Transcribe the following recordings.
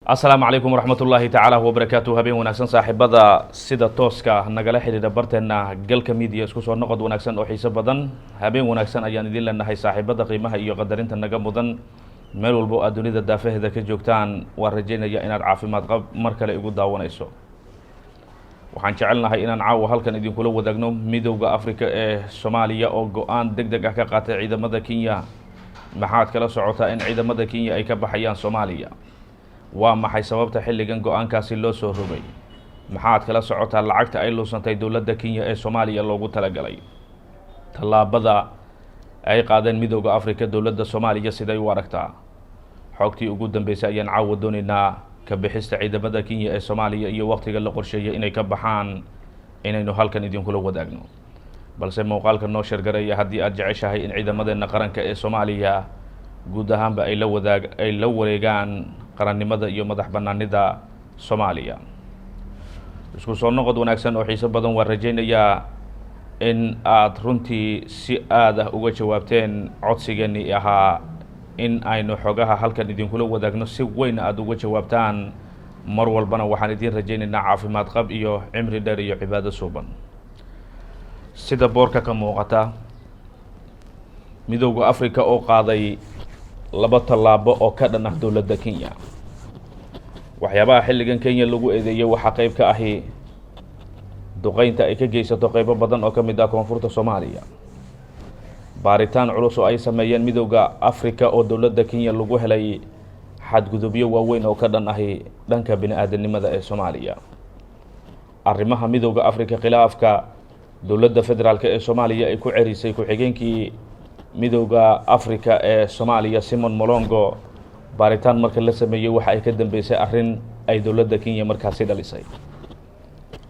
Asalaamu calaykum waraxmat ullaahi tacaala wabarakaatu. Habeen wanaagsan, saaxiibada sida tooska nagala xidhiidha barteena Galka Media. Isku soo noqod wanaagsan oo xiiso badan. Habeen wanaagsan ayaan idin leenahay, saaxiibada qiimaha iyo qadarinta naga mudan, meel walbo aad dunida daafaheeda ka joogtaan. Waan rajaynaya inaad caafimaad qab mar kale igu daawanayso. Waxaan jecelnahay inaan caawa halkan idinkula wadaagno Midowda Africa ee Soomaaliya oo go-aan deg deg ah ka qaatay ciidamada Kenya. Maxaad kala socotaa in ciidamada Kenya ay ka baxayaan Soomaaliya? Waa maxay sababta xilligan go-aankaasi loo soo rogay? Maxaad kala socotaa lacagta ay luusantay dowladda Kenya ee Soomaaliya loogu talagalay? Tallaabada ay qaadeen Midowda Africa, dowladda Soomaaliya siday u aragtaa? Xogtii ugu dambeysay ayaan caawa dooneynaa ka bixista ciidamada Kenya ee Soomaaliya iyo waqtiga la qorsheeyay inay ka baxaan inaynu halkan idinkula wadaagno. Balse muuqaalka noo share gareeya haddii aad jeceshahay in ciidamadeena qaranka ee Soomaaliya guud ahaanba ay la wadaag ay la wareegaan qarannimada iyo madax banaanida Soomaaliya. Isku soo noqod wanaagsan oo xiiso badan. Waan rajaynayaa in aad runtii si aad ah uga jawaabteen codsigeenii ahaa in aynu xogaha halkan idinkula wadaagno, si weyn aada uga jawaabtaan. Mar walbana waxaan idiin rajaynaynaa caafimaad qab iyo cimri dheer iyo cibaado suuban. Sida boorka ka muuqata, Midowda Africa oo qaaday laba tallaabo oo ka dhan ah dowladda Kenya. Waxyaabaha xilligan Kenya lagu eedeeyey waxaa qeyb ka ahi duqeynta ay ka geysato qeybo badan oo ka mid ah koonfurta Soomaaliya. Baaritaan culus oo ay sameeyeen Midowda Africa oo dowladda Kenya lagu helay xadgudubyo waaweyn oo ka dhan ahi dhanka bini aadanimada ee Soomaaliya. Arrimaha Midowda Africa, khilaafka dowladda federaalk ee Soomaaliya ay ku cerisay ku-xigeenkii Midowda Africa ee Soomaaliya, Simon Molongo, baaritaan marka la sameeyey waxa ay ka dambeysay arrin ay dowladda Kenya markaasi dhalisay.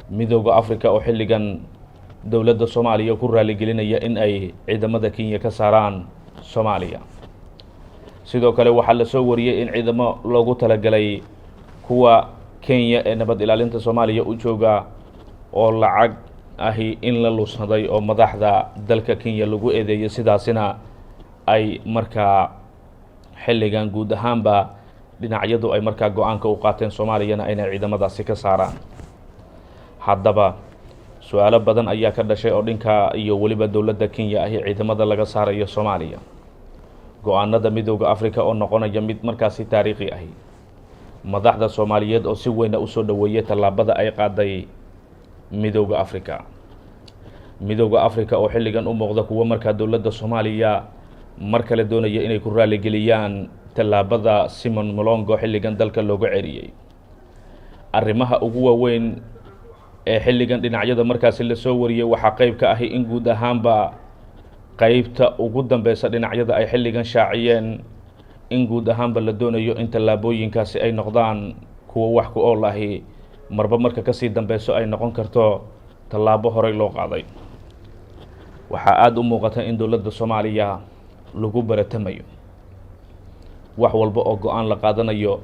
Midowda Africa oo xilligan dowladda Soomaaliya ku raaligelinaya in ay ciidamada Kenya ka saaraan Soomaaliya. Sidoo kale waxaa lasoo wariyey in ciidamo loogu talagalay kuwa Kenya ee nabad ilaalinta Soomaaliya u jooga oo lacag ahi in la lunsaday oo madaxda dalka Kenya lagu eedeeyay, sidaasina ay markaa xilligan guud ahaanba dhinacyadu ay markaa go-aanka u qaateen Soomaaliyana inay ciidamadaasi ka saaraan. Haddaba su-aalo badan ayaa ka dhashay oo dhinka iyo weliba dowladda Kenya ahi ciidamada laga saarayo Soomaaliya, go-aanada Midowda Africa oo noqonaya mid markaasi taariikhi ahi, madaxda Soomaaliyeed oo si weyna usoo dhaweeyay tallaabada ay qaaday Midowda Africa, Midowda Africa oo xilligan u muuqda kuwo markaa dowladda Soomaaliya mar kale doonaya inay ku raaligeliyaan tallaabada Simon Molongo xilligan dalka looga ceriyey. Arrimaha ugu waaweyn ee xilligan dhinacyada markaasi lasoo wariyey waxaa qeyb ka ahi in guud ahaanba qeybta ugu dambeysa dhinacyada ay xilligan shaaciyeen in guud ahaanba la doonayo in tallaabooyinkaasi ay noqdaan kuwo wax ku ool ahi, marba marka kasii dambeyso ay noqon karto tallaabo horey loo qaaday. Waxaa aada u muuqata in dowladda Soomaaliya lagu baratamayo wax walba oo go-aan la qaadanayo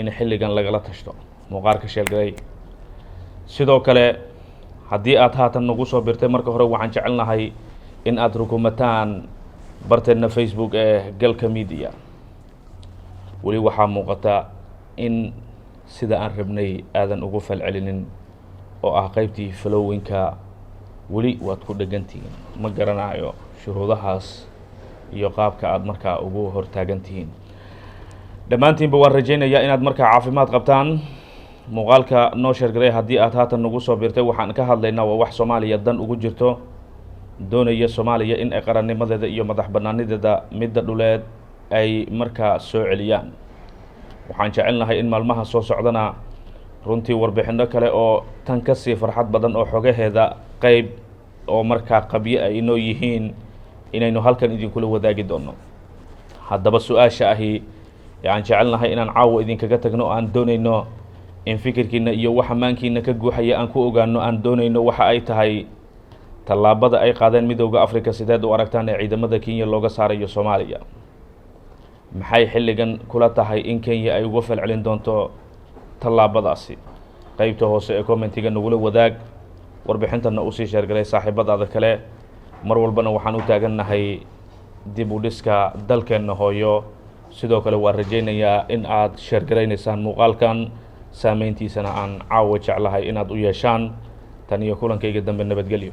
in xilligan lagala tashto. Muuqaalka share garay. Sidoo kale haddii aad haatan nagu soo birtay, marka hore waxaan jecelnahay in aada rukumataan barteenna Facebook ee Galka Media. Weli waxaa muuqata in sida aan rabnay aadan ugu falcelinin oo ah qeybtii following-ka weli waad ku dhegantihiin. Ma garanayo shuruudahaas iyo qaabka aada markaa ugu hortaagan tihiin. Dhammaantiinba waan rajaynayaa inaad markaa caafimaad qabtaan. Muuqaalka noo share garay haddii aad haatan nagu soo birtay. Waxaan ka hadlaynaa waa wax Soomaaliya dan ugu jirto, doonaya Soomaaliya in ay qarannimadeeda iyo madax banaanideeda midda dhuleed ay markaa soo celiyaan. Waxaan jecelnahay in maalmaha soo socdana runtii warbixino kale oo tan kasii farxad badan oo xogaheeda qeyb oo markaa qabyo ay inoo yihiin inaynu halkan idinkula wadaagi doono. Haddaba su-aasha ahi ee aan jecelnahay inaan caawa idinkaga tagno oo aan doonayno in fikirkiina iyo waxa maankiina ka guuxaya aan ku ogaano aan doonayno waxa ay tahay: tallaabada ay qaadeen Midowda Africa sideed u aragtaan ee ciidamada Kenya looga saarayo Soomaaliya? Maxay xilligan kula tahay in Kenya ay uga falcelin doonto tallaabadaasi? Qeybta hoose ee comment-iga nagula wadaag, warbixintana usii share garay saaxiibadaada kale. Mar walbana waxaan u taagannahay dib u dhiska dalkeenna hooyo. Sidoo kale waan rajaynayaa in aad share garaynaysaan muuqaalkan, saameyntiisana aan caawa jeclahay inaad u yeeshaan. Tan iyo kulankayga dambe, nabadgelyo.